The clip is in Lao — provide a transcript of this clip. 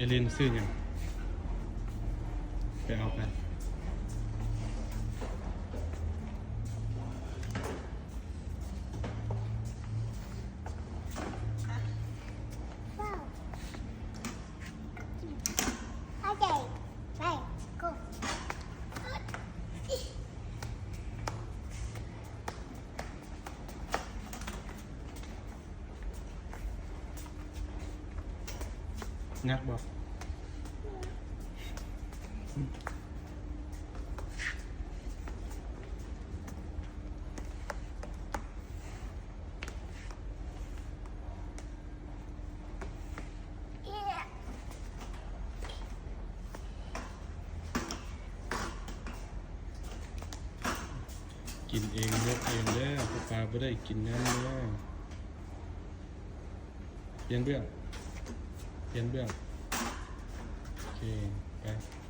ເອລິນຊື້ຫຍັງ? ໄປເອົາໄປ. Okay, let's go. ຫຍັກບໍ່? ກິນເອງ ຍົກເອງເດີ ພໍ່ປ້າບໍ່ໄດ້ກິນນຳເດີ. ປ່ຽນເບື້ອງ ປ່ຽນເບື້ອງ ໂອເຄ ໄປ.